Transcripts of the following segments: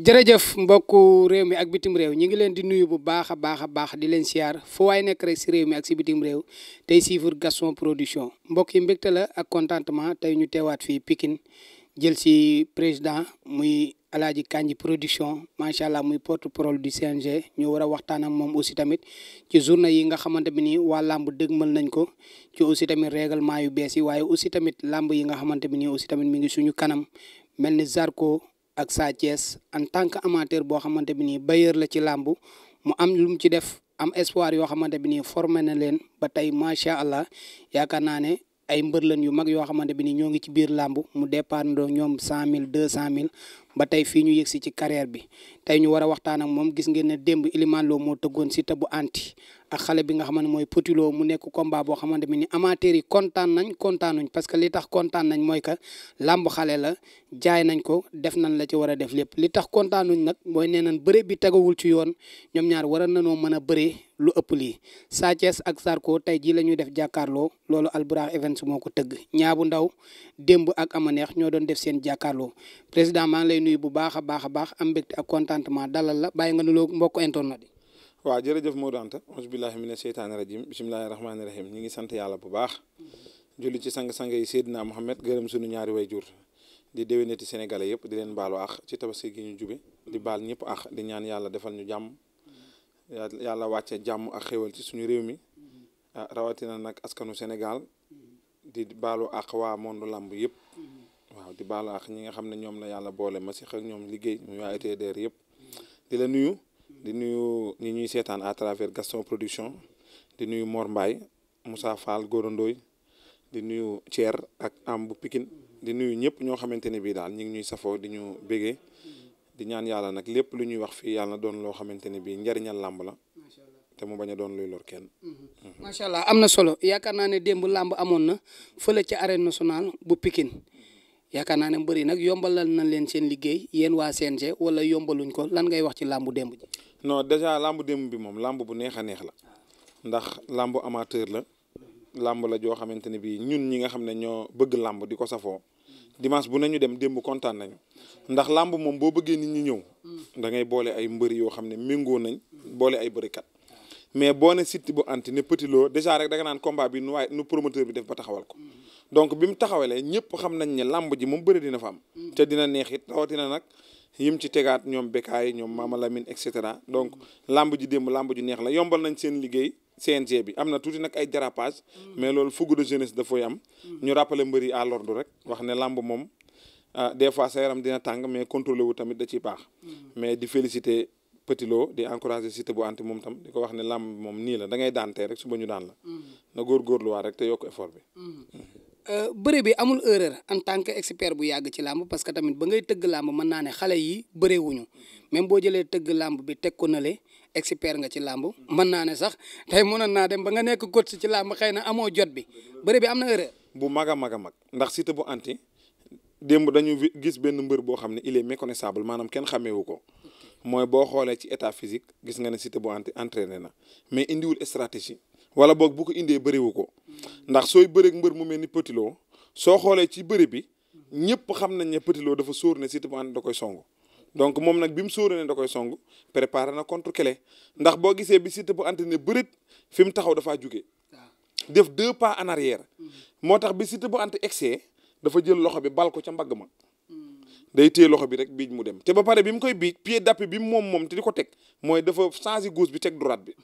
jërëjëf mbokku réew mi ak bitim réew ñi ngi leen di nuyu bu baax a baax a baax di leen siyaar fu waay nekk rek si réew mi ak si bitim réew tey suivre Gaston Production mbokk yi mbégte la ak contentement tey ñu teewaat fii Pikine jël si président muy Alaaji Kandji Production macha allah muy porte-parole du CNG ñu war a waxtaan ak moom aussi tamit ci journée yi nga xamante bi ni waa làmb dëgmal nañ ko ci aussi tamit règlement yu bees yi waaye aussi tamit làmb yi nga xamante bi ni aussi tamit mi ngi suñu kanam mel ni Zarko ak Sa Thiès en tant que amateur boo xamante bi nii bailleur la ci làmb mu am lu mu ci def am espoir yoo xamante bi nii formé na leen ba tey macha allah yaakaar naa ne ay mbër lañ yu mag yoo xamante bi nii ñoo ngi ci biir làmb mu départ ndoo ñoom 100 000 200 000 ba tey fii ñu yëgsi ci carrière bi tey ñu war a waxtaan ak moom gis ngeen ne démb Iliman Lo moo tëggoon Siteu bu anti ak xale bi nga xamante ne mooy Petit Lo mu nekk combat boo xamante bi ni amateurs yi kontaan nañ kontaanuñ parce que li tax kontaan nañ mooy que làmb xale la jaay nañ ko def nañ la ci war a def lépp li tax kontaanuñ nag mooy nee nañ bëre bi tegawul ci yoon ñoom ñaar war nañoo mën a bëre lu ëpp lii Sa Thiès ak Zarko tey jii la ñuy def jàkkaarloo loolu Albourakh Events moo ko tëgg ñaabu ndaw démb ak Amaneex ñoo doon def seen jàkkaarloo président maa ngi lay nuyu bu baax a baax a baax am mbégte ak contentement dalal la bàyyi nga nuloo mbokk internet yi. waaw jërëjëf Modou Anta auzubillahi mina sheytaani rajim bisimilahi rahmaani rahim ñi ngi sant yàlla bu baax julli ci sang-sang yi Seydina Mohamed gërëm suñu ñaari way jur di déwénati sénégalais yëpp di leen baalu ax ci tabaski gi ñu jube di baal ñëpp ax di ñaan yàlla defal ñu jàmm yàlla wàcce jàmm ak xéwal ci suñu réew mi rawatina nag askanu Sénégal di baalu ax waa monde lamb yëpp waaw di baalu ax ñi nga xam ne ñoom la yàlla boole ma si ak ñoom liggéey muy waa ETDR yëpp di la nuyu ñi ñuy seetaan à travers Gaston Production di nuyu Mor Mbaye Moussa Fall Gorondoy di nuyu Thier ak am bu Pikine di nuyu ñëpp ñoo xamante ne bii daal ñu ngi ñuy safoo di ñu bégee di ñaan yàlla nag lépp lu ñuy wax fii yàlla na doon loo xamante ne bii njariñal làmb la te mu bañ a doon luy lor kenn. macha allah am na solo yaakaar naa ne démb làmb amoon na fële ci arène nationale bu Pikine yaakaar naa ne mbëri nag yombalal nañ leen seen liggéey yéen waa CNG wala yombaluñ ko lan ngay wax ci làmbu démb ji. non déjà làmb démb bi moom làmb bu neex a neex la ndax làmb amateur la làmb la joo xamante ne bii ñun ñi nga xam ne ñoo bëgg làmb di ko safoo dimanche bu nañu dem démb kontaan nañu ndax làmb moom boo bëggee nit ñi ñëw da ngay boole ay mbëri yoo xam ne méngoo nañ boole ay bërikat mais boo ne Siteu bu anti ne Petit Lo déjà rek da nga naan combat bi nu promoteur bi def ba taxawal ko donc bi mu taxawalee ñëpp xam nañ ne làmb ji moom bëri dina fa am te dina neex it rawatina nag yim ci tegaat ñoom Bekaay ñoom Mama Lamine et cetera donc làmb ji démb làmb ju neex la yombal nañ seen liggéey CNG bi am na tuuti nag ay dérapage mais loolu fougue de jeunesse dafay am ñu rappeler mbër yi à l'ordre rek wax ne làmb moom des fois sa yaram dina tàng mais contrôlé wu tamit da ciy baax mais di féliciter Petit Lo di encourager Siteu bu anti moom tam di ko wax ne làmb moom nii la da ngay daan tey rek suba ñu daan la na góorgóorluwaat rek te yokk effort bi. bëre bi amul erreur en tant que expert bu yàgg ci làmb parce que tamit ba ngay tëgg làmb mën naa ne xale yi bëree wuñu même boo jëlee tëgg làmb bi teg ko na le expert nga ci làmb mën naa ne sax tey mënoon naa dem ba nga nekk coach ci làmb xëy na amoo jot bi bëre bi am na erreur. bu mag a mag a mag ndax Siteu bu anti démb dañu gis benn mbër boo xam ne il est méconnaissable maanaam kenn xameewu ko mooy boo xoolee ci état physique gis nga ne Siteu bu anti entraîné na mais indiwul stratégie wala boog bu ko indee bëriwu ko ndax sooy bëreeg mbër mu mel ni Petit Lo soo xoolee ci bëri bi ñëpp xam nañ ne Petit Lo dafa sóor ne Siteu bu anti da koy song donc moom nag bi mu sóoree ne da koy song préparé na contre clé ndax boo gisee bi Siteu bu anti ne bërit fi mu taxaw dafaa jugee def 2 pas en arrière moo tax bi Siteu bu anti excès dafa jël loxo bi bal ko ca mbagg ma day téye loxo bi rek biij mu dem te ba pare bi mu koy biij pied d'appui bi moom te di ko teg mooy dafa changer gauche bi teg droite bi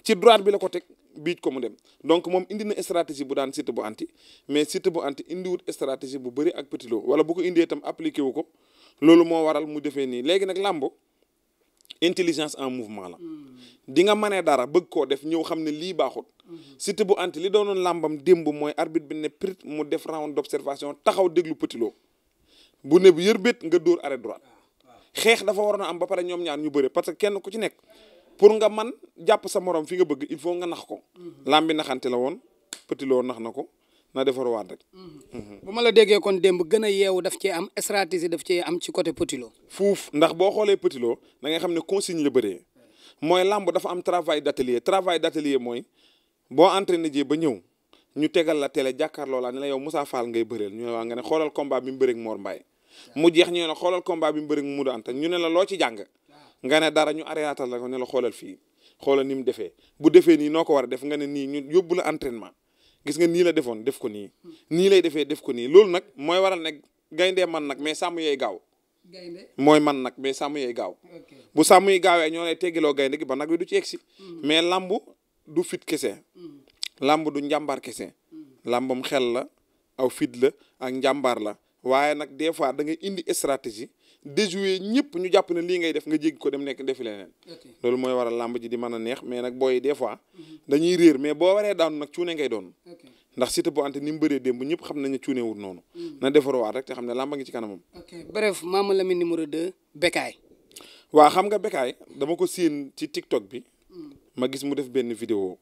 ci droite bi la ko teg biij ko mu dem donc moom indi na stratégie bu daan Siteu bu anti mais Siteu bu anti indiwut stratégie bu bëri ak Petit Lo wala bu ko indee itam appliqué wu ko loolu moo waral mu defee nii léegi nag làmb intelligence en mouvement la di nga mënee dara bëgg koo def ñëw xam ne lii baaxut Siteu bu anti li doonoon làmbam démb mooy arbitre bi ne prit mu def round d'observation taxaw déglu Petit Lo bu ne bu yërbét nga dóor arrêt droite xeex dafa waroon a am ba pare ñoom ñaar ñu bëre parce que kenn ku ci nekk pour nga man jàpp sa morom fi nga bëgg il faut nga nax ko lambi naxante la woon Petit Lo nax na ko na defarwaat rek. bu ma la déggee kon démb gën a yeewu daf cee am stratégie daf cee am ci côté Petit Lo. fuuf ndax boo xoolee Petit Lo da ngay xam ne consigne la bëree mooy lamb dafa am travail d'atelier mooy boo entraîné jee ba ñëw ñu tegal la télé jàkkaarloo la ne la yow Moussa Fall ngay bëreel ñu ne waa nga ne xoolal combat bi mu bëreeg Mor Mbaye mu jeex ñu ne la xoolal combat bi mu bëri mu Modou Anta ñu ne la loo ci jàng nga ne dara ñu arrêtal la ko ne la xoolal fii xoolal ni mu defee bu defee nii noo ko war a def nga ne nii ñu yóbbu la entraînement gis nga nii la defoon def ko nii nii lay defee def ko nii loolu nag mooy waral ne gayndee man nag mais sàmm yooyu gaaw mooy man nag mais sàmm yooyu gaaw bu sàmm yi gaawee ñoo lay teggiloo gaynde gi ba nag wi du ci egsi mais lamb du fit kese lamb du njàmbaar kese lambam xel la aw fit la ak njàmbaar la waaye nag des fois da ngay indi stratégie déjouer ñëpp ñu jàpp ne lii ngay def nga jéggi ko dem nekk defi leneen loolu mooy waral lamb ji di mën a neex mais nag booy des fois dañuy réer mais boo waree daanu nag cuune ngay doon ndax Siteu bu Anta ni mu bëree démb ñëpp xam nañu cuune wut noonu na defaruwaat rek te xam ne lamba ngi ci kanamam bref Mama Lamine numéro 2 Bécaye waaw xam nga Bécaye dama ko séen ci TikTok bi ma gis mu def benn vidéo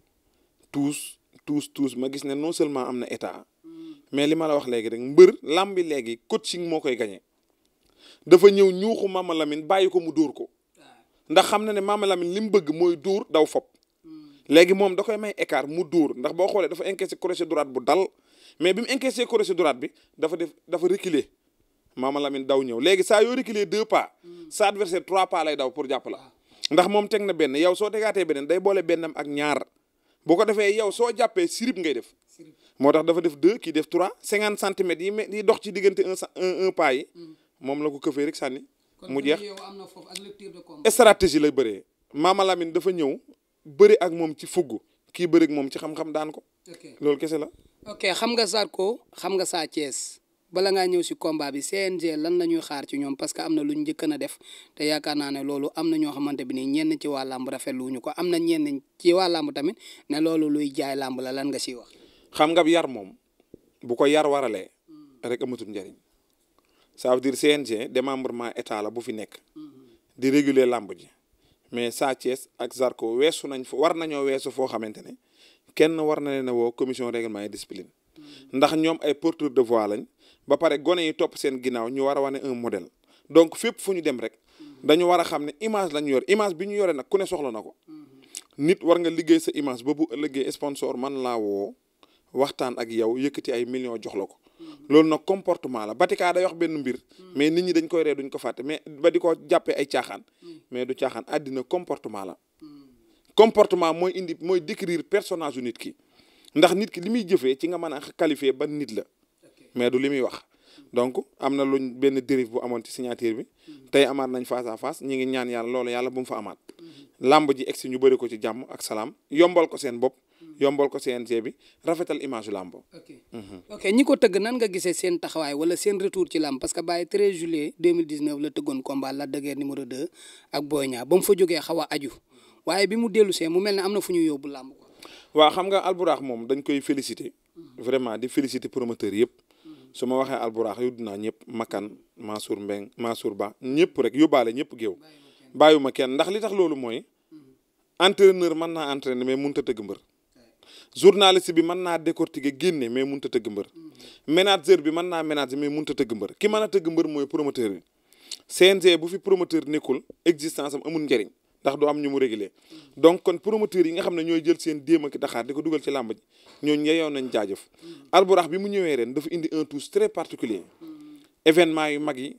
tous ma gis ne non seulement am na état mais li ma la wax léegi rek mbër lamb bi léegi coaching moo koy gagné dafa ñëw ñuuxu Mama Lamine bàyyi ko mu dóor ko ndax xam na ne Mama Lamine li mu bëgg mooy dóor daw fop léegi moom da koy may écart mu dóor ndax boo xoolee dafa encaissé crochet droite bu dal mais bi mu encaissé crochet droite bi dafa reculer Mama Lamine daw ñëw léegi saa yoo reculer 2 pas sa adversaire 3 pas lay daw pour jàpp la ndax moom teg na benn yow soo tegaatee beneen day boole bennam ak ñaar boo ko defee yow soo jàppee sirip ngay def moo tax dafa def 2 kii def 3 50 centimètres yi dox ci diggante un pas yi moom la ko këfee rek sànni mu jeex stratégie lay bëree Mama Lamine dafa ñëw bëri ak moom ci fugg kii bëri ak moom ci xam-xam daan ko loolu kese la ok xam nga Zarko xam nga Sa Thiès bala ngaa ñëw si combat bi CNG lan la ñuy xaar ci ñoom parce que am na lu ñu njëkk a def te yaakaar naa ne loolu am na ñoo xamante bi ni ñenn ci waa làmb rafetlu wuñu ko am na ñenn ci waa làmb tamit ne loolu luy jaay làmb la lan nga siy wax xam nga yar moom bu ko yar waralee rek amatul njëriñ ça veut dire CNG démembrement état la bu fi nekk di réguler làmb ji mais Sa Thiès ak Zarko weesu nañ war nañoo weesu foo xamante ne kenn war na leen a woo commission règlement et discipline ndax ñoom ay porteurs de voix lañ ba pare gone yi topp seen ginnaaw ñu war a wane un modèle donc fépp fu ñu dem rek dañu war a xam ne image lañ yor image bi ñu yore nag ku ne soxla na ko nit war nga liggéey sa image ba bu ëllëgee sponsor man laa woo waxtaan ak yow yëkkati ay millions jox la ko loolu nag comportement la Batika day wax benn mbir mais nit ñi dañ koy ree duñ ko fàtte mais ba di ko jàppee ay caaxaan mais du caaxaan àddina comportement la comportement mooy décrire personnage u nit ki ndax nit ki li muy jëfee ci nga mën a qualifier ban nit la mais du li muy wax donc am na luñ benn dérive bu amoon ci signature bi tey amaat nañ face à face ñi ngi ñaan yàlla loolu yàlla bu mu fa amaat làmb ji egsi ñu bëri ko ci jàmm ak salaam yombal ko seen bopp yombal ko CNG bi rafetal image làmb ok ñi ko tëgg nan nga gisee seen taxawaay wala seen retour ci làmb parce que Baye 13 juillet 2019 la tëggoon combat Lac de Guiers numéro 2 ak Boy Niang ba mu fa jógee xaw a aju waaye bi mu dellu see mu mel ne am na fu ñu yóbbu làmb ko waaw xam nga Alburax moom dañ koy féliciter vraiment di féliciter promoteur yëpp su ma waxee Alburax yu dinaa ñëpp Makan Mansour Mbeng Mansour Ba ñëpp rek yóbbaale ñëpp géew bàyyuma kenn ndax li tax loolu mooy entraîneur mën naa entraîner mais mënut a tëgg mbër journaliste bi mën naa décortiquer génne mais mënut a tëgg mbër manager bi mën naa manager mais mënut a tëgg mbër ki mën a tëgg mbër mooy promoteur bi CNG bu fi promoteur nekkul existence am amul njëriñ ndax du am ñu mu réguler donc kon promoteur yi nga xam ne ñooy jël seen déem ak daxaar di ko dugal ci làmb ji ñooñu yeyoon nañ jaajëf Alburax bi mu ñëwee ren dafa indi un touche très particulier événement yu mag yi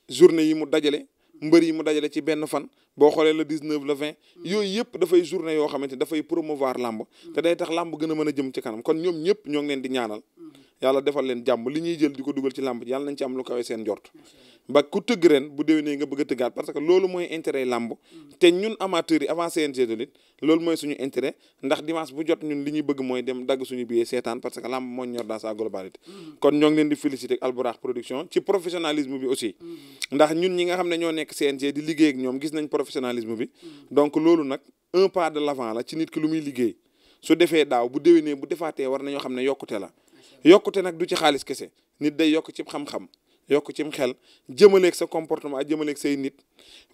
journée yi mu dajale mbër yi mu dajale ci benn fan boo xoolee le 19 le 20 yooyu yëpp dafay journée yoo xamante dafay promouvoir làmb te day tax làmb gën a mën a jëm ci kanam kon ñoom ñëpp ñoo ngi leen di ñaanal yàlla defal leen jàmm li ñuy jël di ko dugal ci làmb ji yàlla nañ ci am lu kawe seen njort ba ku tëgg ren bu déwénee nga bëgg a tëggaat parce que loolu mooy intérêt làmb te ñun amateurs yi avant CNG de lutte loolu mooy suñu intérêt ndax dimanche bu jot ñun li ñuy bëgg mooy dem dagg suñu billet seetaan parce que làmb moo ñor dans sa globalité kon ñoo ngi leen di féliciter ak Alburax production ci professionnalisme bi aussi ndax ñun ñi nga xam ne ñoo nekk CNG di liggéey ak ñoom gis nañ professionnalisme bi donc loolu nag un pas de l'avant la ci nit ki lu muy liggéey su defee daaw bu déwénee bu defaatee war nañoo xam ne yokkute la yokkute nag du ci xaalis kese nit day yokk ci xam-xam yokk cim xel jëmaleeg sa comportement jëmaleeg say nit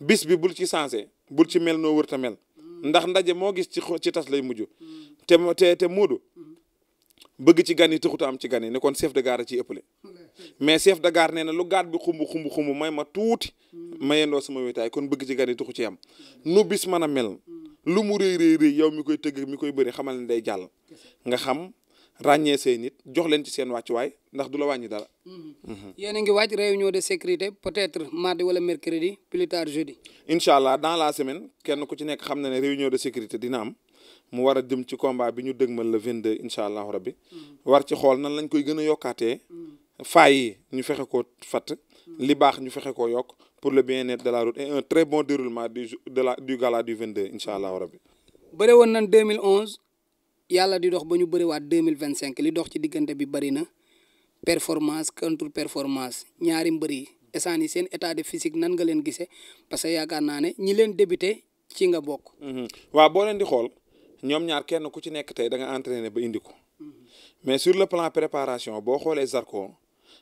bis bi bul ci sensé bul ci mel noo wër ta mel ndax ndaje moo gis ci tas lay mujj te Modou bëgg ci gan yi taxut am ci gan yi ne kon chef de gare ciy ëppale mais chef de gare nee na lu gaat bi xumb may ma tuuti mayendoo sama wéetaay kon bëgg ci gan yi taxu ci am nu bis mën a mel lu mu rëy yow mi koy tëgg mi koy bëri xamal ne day jàll nga xam ràññee say nit jox leen ci seen wàccuwaay ndax du la wàññi dara. yéen a ngi waaj réunion de sécurité peut-être mardi wala mercredi plus tard jeudi. incha allah dans la semaine kenn ku ci nekk xam na ne réunion de sécurité dina am mu war a jëm ci combat bi ñu dëgmal le 22 incha allahu rabbi war ci xool nan lañ koy gën a yokkaatee faay yi ñu fexe koo fatt li baax ñu fexe koo yokk pour le bien-être de la route et un très bon déroulement du gala du 22 incha allahu rabbi. bëre woon nañ 2011 yàlla di dox ba ñu bëriwaat 2025 li dox ci diggante bi bëri na performance contre performance ñaari mbër yi instant yi seen état de physique nan nga leen gisee parce que yaakaar naa ne ñi leen débuté ci nga bokk. waaw boo leen di xool ñoom ñaar kenn ku ci nekk tey da nga entraîné ba indi ko mais sur le plan préparation boo xoolee Zarko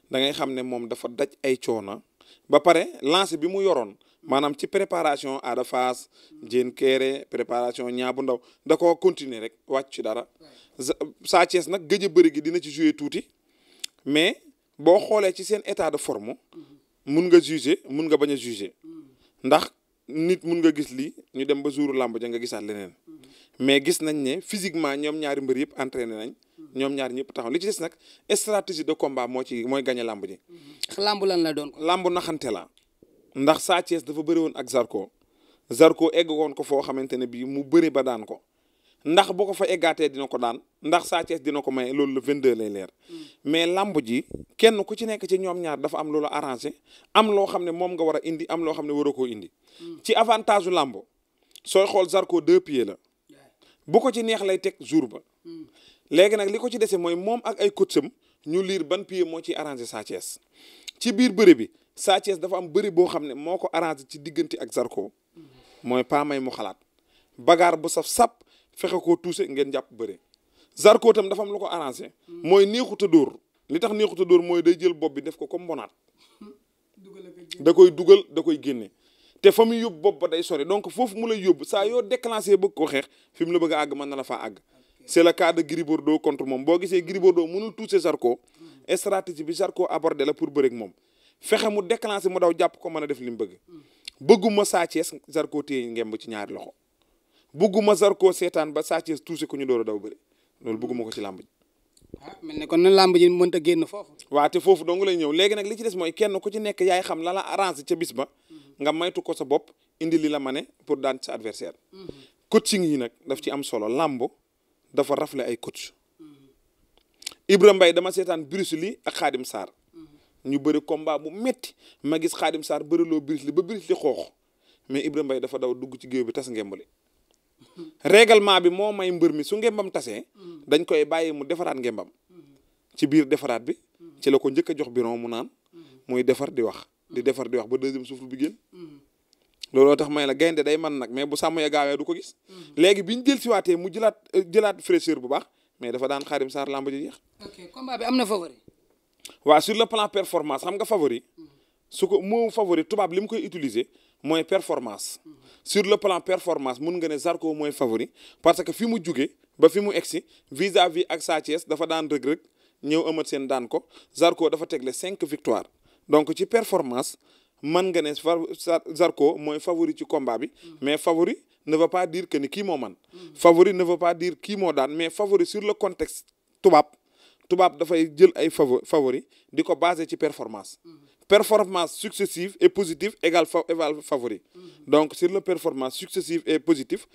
da ngay xam ne moom dafa daj ay coono ba pare lancé bi mu yoroon maanaam ci préparation Ada Fass Diène Kairé préparation Niang bu Ndaw da koo continuer rek wàcc ci dara Sa Thiès nag gëj a bëri gi dina ci jouer tuuti mais boo xoolee ci seen état de forme mun nga juger mun nga bañ a juger ndax nit mun nga gis lii ñu dem ba jouru làmb ja nga gisaat leneen mais gis nañ ne physiquement ñoom ñaari mbër yëpp entraîné nañ ñoom ñaar ñëpp taxaw li ci des nag stratégie de combat mooy gagné làmb ji. làmb lan la doon ko. làmb naxante la ndax Sa Thiès dafa bëri woon ak Zarko egg woon ko foo xamante ne bii mu bëri ba daan ko ndax boo ko fa eggaatee dina ko daan ndax Sa Thiès dina ko may loolu le 22 lay leer mais làmb ji kenn ku ci nekk ci ñoom ñaar dafa am loolu arrangé am loo xam ne moom nga war a indi am loo xam ne waroo koo indi ci avantage u làmb sooy xool Zarko 2 pieds la bu ko ci neex lay teg jour ba léegi nag li ko ci dese mooy moom ak ay coacham ñu liir ban pied moo ciy arrangé Sa Thiès ci biir bëri bi Sa Thiès dafa am bëri boo xam ne moo ko arrangé ci diggante ak Zarko mooy pas may mu xalaat bagaar bu saf sap fexe koo tuuse ngeen jàpp bëri Zarko tam dafa am lu ko arrangé mooy neexut a dóor li tax neexut a dóor mooy day jël bopp bi def ko comme mbonaat da koy dugal da koy génne te fa muy yóbbu bopp ba day sori donc foofu mu lay yóbbu saa yoo déclenché bëgg ko xeex fi mu la bëgg a àgg mën na la faa àgg c'est le cas de Gris Bordeaux contre moom boo gisee Gris Bordeaux mënul toucher Zarko stratégie bi Zarko abordé la pour bëre ak moom fexe mu déclenché mu daw jàpp ko mën a def li mu bëgg bëgguma Sa Thiès Zarko téye ngemb ci ñaari loxo bëgguma Zarko seetaan ba Sa Thiès touché ko ñu door a daw bëri loolu bëgguma ko ci làmb ji. mel ne kon na làmb ji mënta génn foofu. waaw te foofu dong lay ñëw léegi nag li ci des mooy kenn ku ci nekk yaay xam la la arrangé ca bis ba nga maytu ko sa bopp indi li la mane pour daan sa adversaire coaching yi nag daf ci am solo làmb dafa rafle ay coach Ibra Mbaye dama seetaan Bruce Lee ak Khadim Sarr ñu bëri combat bu metti ma gis Khadim Sarr bëriloo Bruce Lee ba Bruce Lee xoox mais Ibra Mbaye dafa daw dugg ci géew bi tas ngembali règlement bi moo may mbër mi su ngembam tasee dañ koy bàyyi mu defaraat ngembam ci biir defaraat bi ci la ko njëkk a jox biron mu naan muy defar di wax ba deuxième souffle bi génn looloo tax may la gaynde day man nag mais bu sàmm ya gaawee du ko gis léegi bi ñu jël si waatee mu jëlaat fraîcheur bu baax mais dafa daan Khadim Sarr lamb ji jeex. ok combat bi am na favori. waaw sur le plan performance xam nga favori su ko moo favori tubaab li mu koy utiliser mooy performance sur le plan performance mun nga ne Zarko mooy favori parce que fi mu jugee ba fi mu egsi vis-à-vis ak Sa Thiès dafa daan Reug ñëw Eumeu Sène daan ko Zarko dafa tegle 5 victoires donc ci performance man nga ne Zarko mooy favori ci combat bi mais favori ne veut pas dire que ni kii moo man favori ne veut pas dire kii moo daan mais favori sur le contexte tubaab dafay jël ay favori di ko basé ci performance successive et positive égale favori donc sur le performance successive et positive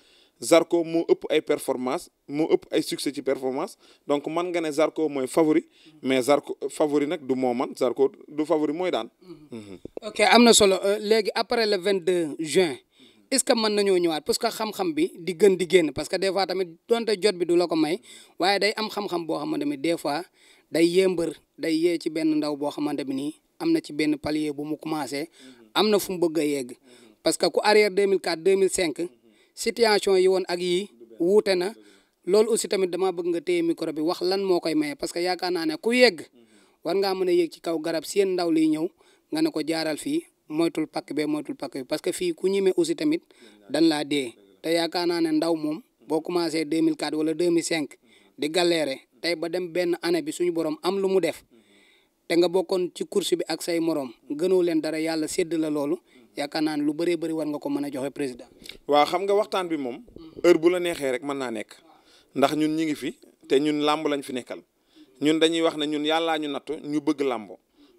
Zarko moo ëpp ay performance moo ëpp ay succès ci performance donc man nga ne Zarko mooy favori mais Zarko favori nag du moo man Zarko du favori mooy daan ok am na solo léegi après le 22 juin est-ce que mën nañoo ñëwaat parce que xam-xam bi di gën di génn parce que des fois tamit donte jot bi du la ko may waaye day am xam-xam boo xamante ni des fois day yee mbër day yee ci benn ndaw boo xamante bi nii am na ci benn palier bu mu commencé am na fu mu bëgg a yegg parce que ku arrière 2004 2005 situation yi woon ak yi wuute na loolu aussi tamit dama bëgg nga téye micro bi wax lan moo koy maye parce que yaakaar naa ne ku yegg war ngaa mën a yegg ci kaw garab seen ndaw liy ñëw nga ne ko jaaral fii moytul pakk be parce que fii ku ñime aussi tamit dan laa dee te yaakaar naa ne ndaw moom boo commencé 2004 wala 2005 di galéré tey ba dem benn année bi suñu borom am lu mu def te nga bokkoon ci course bi ak say morom gënoo leen dara yàlla sédd la loolu yaakaar naa ne lu bëree bëri war nga ko mën a joxe président. waaw xam nga waxtaan bi moom heure bu la neexee rek mën naa nekk ndax ñun ñi ngi fi te ñun làmb lañ fi nekkal ñun dañuy wax ne ñun yàllaa ñu nattu ñu bëgg làmb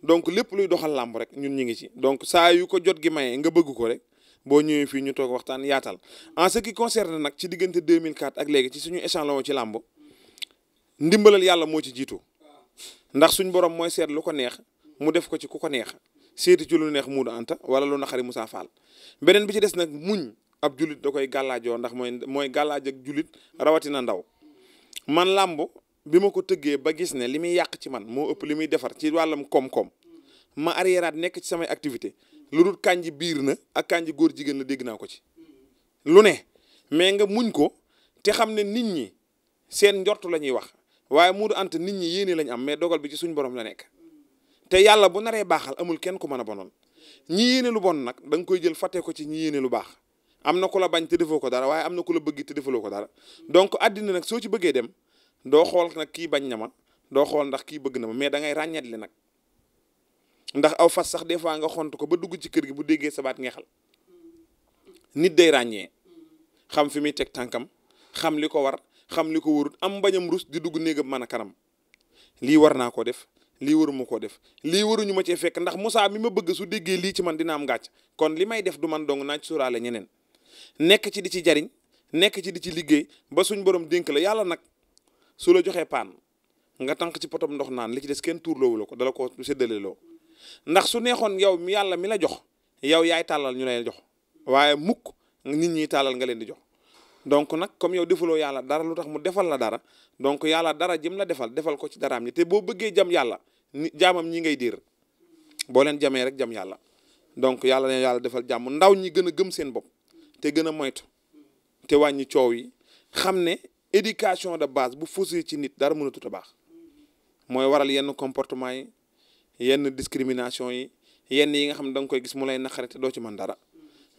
donc lépp luy doxal làmb rek ñun ñu ngi ci donc saa yu ko jot gi mayee nga bëgg ko rek boo ñëwee fii ñu toog waxtaan yaatal en ce qui concerne nag ci diggante 2004 ak léegi ci suñu échelon ci làmb ndimbalal yàlla moo ci jiitu ndax suñ borom mooy seet lu ko neex mu def ko ci ku ko neex seeti ci lu neex Modou Anta wala lu naqari Moussa Fall beneen bi ci des nag muñ ab julit da koy gàllaajoo ndax mooy gàllaaj ak julit rawatina ndaw man làmb bi ma ko tëggee ba gis ne li muy yàq ci man moo ëpp li muy defar ci wàllam koom-koom ma arriéraat nekk ci samay activité lu dul kànji biir na ak kànji góor jigéen la dégg naa ko ci lu ne mais nga muñ ko te xam ne nit ñi seen njort la ñuy wax waaye Modou Anta nit ñi yéene lañ am mais dogal bi ci suñ borom la nekk te yàlla bu naree baaxal amul kenn ku mën a bonoon ñi yéene lu bon nag da nga koy jël fàtte ko ci ñi yéene lu baax am na ku la bañ te defoo ko dara waaye am na ku la bëgg te defaloo ko dara donc àddina nag soo ci bëggee dem doo xool nag kii bañ na ma doo xool ndax kii bëgg na ma mais da ngay ràññetle nag ndax aw fas sax des fois nga xont ko ba dugg ci kër gi bu déggee sabaat ngeexal nit day ràññee xam fi muy teg tànkam xam li ko war xam li ko warut am bañam rus di dugg néegam mën a kanam lii war naa ko def lii waruma koo def lii waruñu ma cee fekk ndax Moussa mi ma bëgg su déggee lii ci man dina am gàcc kon li may def du man dong naa ci sóoraale ñeneen nekk ci di ci jariñ nekk ci di ci liggéey ba suñ borom dénk la yàlla nag su la joxee paan nga tànk ci potom ndox naan li ci des kenn tuurloowu la ko dala ko séddale loo ndax su neexoon yow mi yàlla mi la jox yow yaay tàllal ñu lay jox waaye mukk nit ñi tàllal nga leen di jox donc nag comme yow defaloo yàlla dara lu tax mu defal la dara donc yàlla dara jëm la defal ko ci daraam ñi te boo bëggee jam yàlla ni jaamam ñi ngay diir boo leen jamee rek jam yàlla donc yàlla ne yàlla defal jàmm ndaw ñi gën a gëm seen bopp te gën a moytu te wàññi coow yi xam ne éducation de base bu faussé ci nit dara mënatut a baax mooy waral yenn comportement yi yenn discrimination yi yenn yi nga xam ne da nga koy gis mu lay naqari te doo ci mën dara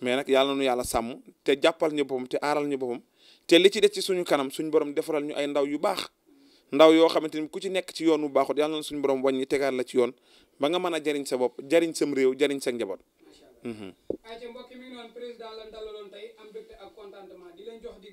mais nag yàlla nu yàlla sàmm te jàppal ñu boppam te aaral ñu boppam te li ci des ci suñu kanam suñu borom defaral ñu ay ndaw yu baax ndaw yoo xamante ni ku ci nekk ci yoon bu baaxut yàlla na suñu borom wàññi tegaat la ci yoon ba nga mën a jariñ sa bopp jariñ sam réew jariñ sa njaboot. ayca mbokk mi ngi noonu président la dalaloon tey am mbégte ak contentement di leen jox di